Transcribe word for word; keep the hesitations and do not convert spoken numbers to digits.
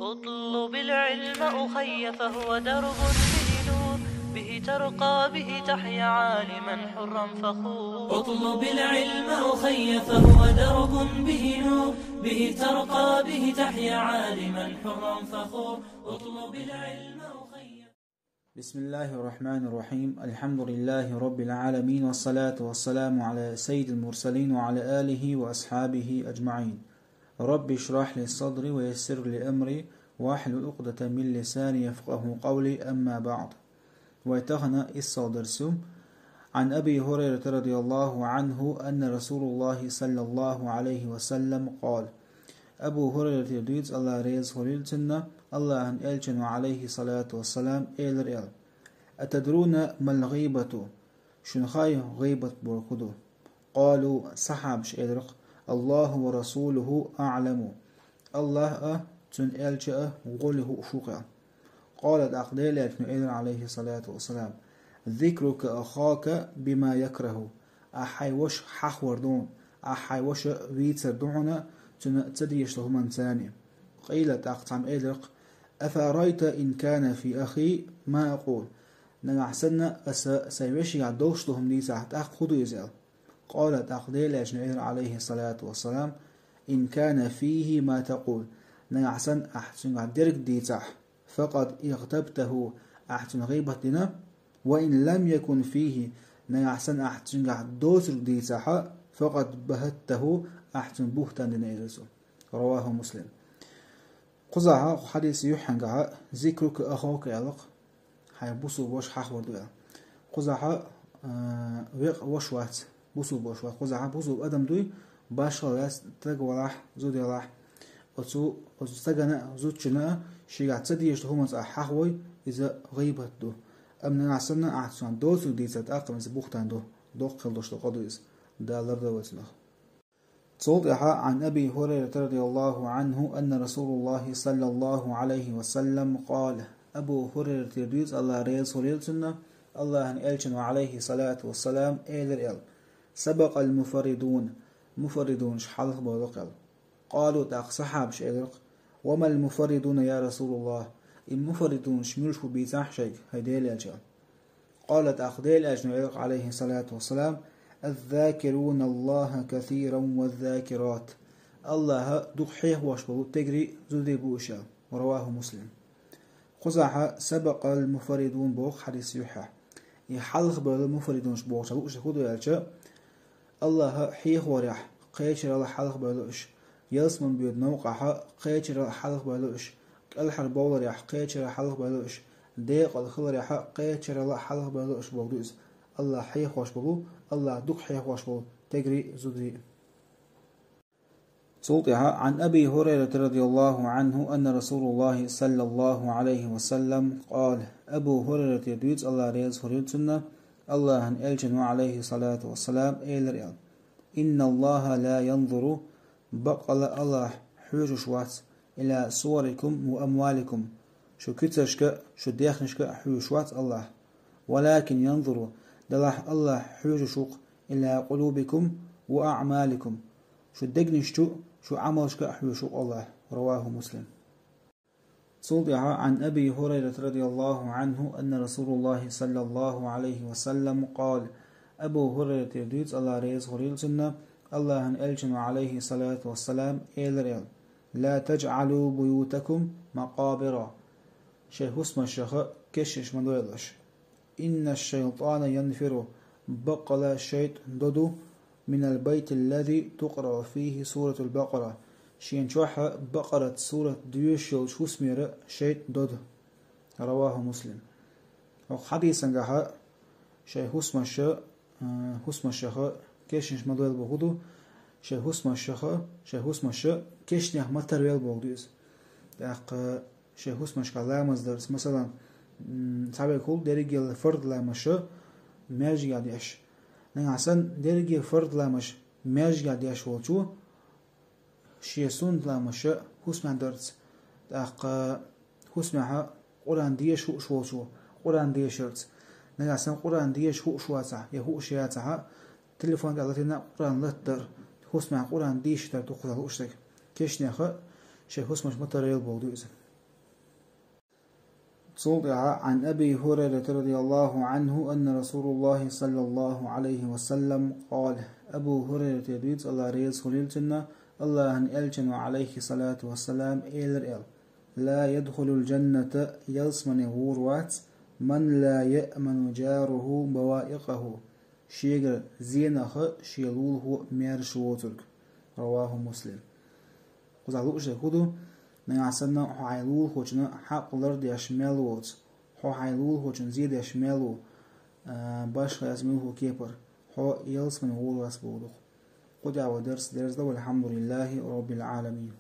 اطلب العلم أخي فهو درب به نور، به ترقى به تحيا عالما حرا فخور. اطلب العلم أخي فهو درب به نور، به ترقى به تحيا عالما حرا فخور. اطلب العلم أخي. بسم الله الرحمن الرحيم. الحمد لله رب العالمين، والصلاة والسلام على سيد المرسلين وعلى آله وأصحابه أجمعين. رب اشرح لي صدري ويسر لي أمري واحلل عقدة من لساني يفقهوا قولي، أما بعد. Вай тахана иссал дарс ю. عن أبي هريرة رضي الله عنه أن رسول الله صلى الله عليه وسلم قال. Абу Хурайратера дуьйцу, АллахӀ реза хуьлийла цунна, АллахӀан Элчано, عليه الصلاة والسلام, элира аьлла: أتدرون ما الغيبة؟ Шуна хаьий гӀийбат бохург хӀун ду? قالوا, сахьабаша элира-кх: الله ورسوله أعلم. АллахӀ а, Цуьнан Элча а гӀоли хууш ву-кх аьлла. قال, тӀаккха Делан Элчано элира, عليه الصلاة والسلام: ذكرك أخاك بما يكره. Ахь хьайн ваша хьахор ду хьуна, ахь хьайн ваша вийцар ду хьуна цуьнан ца дезаш долу хӀуманца. قيل, тӀаккха цхьамма элира-кх: أفرأيت إن كان في أخي ما أقول؟ Нагахь санна аса сайн вешигахь долуш долу хӀума дийцахь, тӀаккха хӀун ду иза аьлла? قال, тӀаккха Делан Элчано элира, عليه الصلاة والسلام: إن كان فيه ما تقول. Нагахь санна ахь цуьнгахь дерг дийцахь, فقد اغتبته, ахь цуьнан гӀийбат дина, وإن لم يكن فيه, нагахь санна ахь цуьнгахь доцург дийцахь, فقد بهته, ахь цунна буьхтан дина, элира цо. رواه مسلم. Кхузахь, кху хьадисан юьххьехь, ذكرك أخاك аьлла-кх, хьайн бусулба ваша хьахор ду аьлла. Кхузахь, а, веккъа ваша вац, бусулба ваша вац. Кхузахь бусулба адам дуй, башхалла вац, стаг велахь, зуда елахь. Оцу, оцу стагана а, зудчунна а шегахь ца дезаш долу хӀуманца ахь хьахавой, иза гӀийбат ду. Амма нагахь санна ахь цунна доцург дийцахь, тӀаккха иза буьхтан ду, доккха хила долуш долу къа ду иза. Дала лардойла вай цунах. Цул тӀаьхьа عن أبي هريرة رضي الله عنه أن رسول الله صلى الله عليه وسلم قال. Абу Хурайратера дуьйцу, АллахӀ реза хуьлийла цунна, АллахӀан Элчано, عليه الصلاة والسلام, элира аьлла: سبق المفردون, муфарридунаш хьалхабевлла-кх аьлла. قالوا, тӀаккха сахьабаша элира-кх: وما المفردون يا رسول الله؟ И муфарридунаш муьлш бу, бийцахь шайга, хӀай Делан Элча? قال, тӀаккха Делан Элчано элира-кх, عليه الصلاة والسلام: الذاكرون الله كثيرا والذاكرات. АллахӀ дукха хьехош болу стегарий, зударий бу уьш аьлла. رواه مسلم. Кхузахь سبق المفردون боху хьадисан юьххьехь. И хьалхабевлла муфарридунаш бохучохь лууш хӀун ду аьлча, АллахӀ хьехорехь кхечаралла хьалхабевлла уьш, ялсаманин боьда новкъахь кхечаралла хьалхабевлла уьш, кӀелхьарбовларехь кхечаралла хьалхабевлла уьш, декъала хиларехь кхечаралла хьалхабевлла уьш бохург ду иза. АллахӀ хьехош болу, АллахӀ дукха хьехош болу стегарий, зударий. Цул тӀаьхьа عن أبي هريرة رضي الله عنه أن رسول الله صلى الله عليه وسلم قال. Абу Хурайратера дуьйцу, АллахӀ реза хуьлийла цунна, АллахӀан Элчано, عليه الصلاة والسلام, элира аьлла: إن الله لا ينظر, баккъалла АллахӀ хьоьжуш вац, إلى صوركم وأموالكم, шун куьцашка а, шун дехнашка а хьоьжуш вац АллахӀ. ولكن ينظر, делахь АллахӀ хьоьжуш ву-кх, إلى قلوبكم وأعمالكم, шун дегнаш чу а, шун Ӏамалшка а хьоьжуш ву-кх АллахӀ. رواه مسلم. Цул тӀаьхьа عن أبي هريرة رضي الله عنه أن رسول الله صلى الله عليه وسلم قال. Абу Хурайратера дуьйцу, АллахӀ реза хуьлийла цунна, АллахӀан Элчано, عليه الصلاة والسلام, элира аьлла: لا تجعلوا بيوتكم مقابر. Шайн хӀусамашха кешнаш ма дойла аша. إن الشيطان ينفر, баккъалла шайтӀа до ду, من البيت الذي تقرأ فيه سورة البقرة, шена чохь Бакъарат сурат доьшуш йолчу хӀусамера шайтӀа до ду. رواه مسلم. ХӀокху хьадисангахь шайн хӀусамаша, а, хӀусамашха кешнаш ма дойла бохург ду, шайн хӀусамашха, шайн хӀусамаша кешнех ма тарвелла бохург ду иза. ТӀаккха шайн хӀусамашкахь ламаз дарца, масалан, м, цхьаверг хуьлу дерриге фарз ламазаш маьждигехь деш. Нагахь санна дерриге фарз ламазаш маьждигехь деш волчо, шен суннат ламазаш хӀусамехь дарца, тӀаккха хӀусамехь Къуръан деша хууш волчо, Къуръан дешарца. Нагахь санна Къуръан деша хууш вацахь, я хууш яцахь, телефон тӀехь латийна Къуръан латадар, хӀусамехь Къуръан дийшийтар ду кхузахь лууш стаг. Кешнех шайн хӀусамаш ма тарвелла бохург ду иза. Цул тӀаьхьа عن أبي هريرة رضي الله عنه أن رسول الله صلى الله عليه وسلم قال: Абу Хурайрата дуьйцу, Алла реза хуьлийла цунна, Аллахьан элчано, عليه الصلاة والسلام, элира аьлла: لا يدخل الجنة, ялсамане гӀур вац, من لا يأمن جاره بوائقه, шегара зенах шен лулахо маьрша воцург. رواه مسلم. Кхузахь лууш дерг хӀун ду? Нагахь санна хьо хьайн лулахочун хьакъ лардеш мел воцу, хьо хьайн лулахочун зе деш мел ву, а, башха яц муьлхха кепара, хьо ялсамане гӀур вац бохург ду-кх. Кху тӀехь вай дарс дерзадо, والحمد لله رب العالمين.